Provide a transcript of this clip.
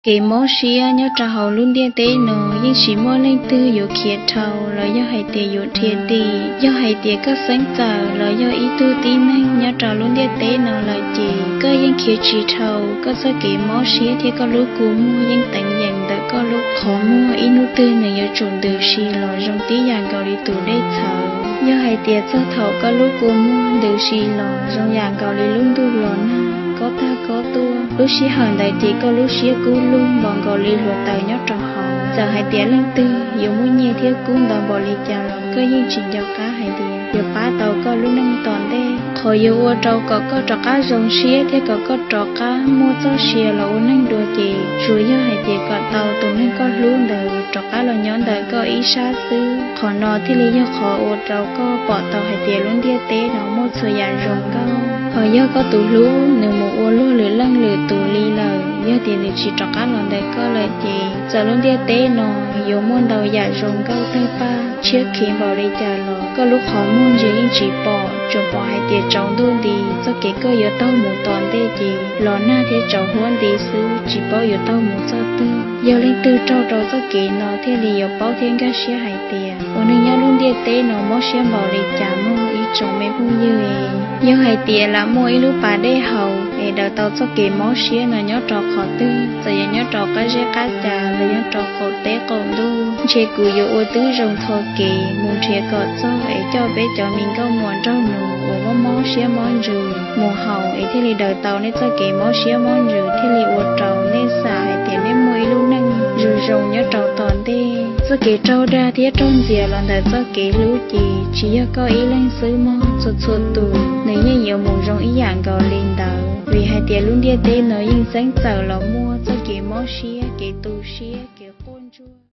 Kev mob siab nyob rau hauv lub ntiaj teb no yeej tsis muaj leej twg yuav khiav dhau los yog hais tias yuav dhia dim. Yog hais tias koj xeeb txawm los yog ib tug tib neeg nyob rau lub ntiaj teb no lawm ces koj yeej khiav tsis dhau. Koj txoj kev mob siab thiab koj lub kua muag yeej teev yeem ntawm koj lub qhov muag, ib hnub twg nws yuav tsum ntws si los zoo tib yam nkaus li tus dej txhawv. Yog hais tias txog thaum koj lub kua muag ntws si los zoo yam nkaus li lub ntuj los nag, kob tag kob tuaj, lub sij hawm ntawd ces koj lub siab kub lug npaum nkaus li hluav taws nyob rau hauv. Txawm hais tias leej twg yuav muaj nyiaj thiab kub ntau npaum li cas los koj yeej tsis nco qab hais tias yuav pab tau koj lub neej tom ntej. Qhov yuav ua rau kom koj rov qab zoo siab thiab kom koj rov qab muaj txoj sia los ua neeg dua ces tsuas yog hais tias kom tau tus neeg koj hlub ntawd rov qab los nyob ntawm koj ib sab xwb. Qhov no thiaj li yog qhov ua rau koj pom tau hais tias lub ntiaj teb no muaj txhua yam zoo nkauj. Ho yog koj tus hlub nws mus ua luag lwm leej lwm tus li lawm, yog tias nws tsis rov qab los ntawm koj lawm ces txawm lub ntiaj teb no yuav muaj ntau yam zoo nkauj tawg paj tshiab khiv npaum li cas los koj lub qhov muag ntsia yeej tsis pom, tsuas pom hais tias tsaus ntuj nti. Txoj kev koj yuav taug mus tom ntej ces los nag thiab tsaus huab nti xwb, tsis paub yuav taug mus txog twg. Yog leej twg raug rau txoj kev no thiaj li yuav paub thiab nkag siab hais tias ua neeg nyob lub ntiaj teb no mob siab npaum li cas mog ib tsoom me phooj ywg. Yog hais tias lam muaj ib lub pas dej haus es daws tau txoj kev mob siab no nyob rau qhov twg, txawm yog nyob rau qab zeb qab ca los yog rau qaum teb qaum ntuj, ntshe kuv yuav ua tib zoo tho kev mus nrhiav kom txog es coj peb cov me nkauj muam nraug nus uas mob mob siab mob ntsws mus haus es thiaj li daws tau nej txoj kev mob siab mob ntsws, thiaj li ua rau nej xam hais tias nej muaj ib lub neej zoo zoo nyob rau tom ntej. Txoj kev raug dag thiab raug ntxias los ntawm txoj kev hlub ces tsis yog koj ib leeg xwb mog, txhua txhua tus nws yeej yuav mus zoo ib yam nkaus li ntawd. Vim hais tias lub ntiaj teb no yeej xeeb txawm los muaj txoj kev mob siab, kev tu siab, kev quaj ntsuag.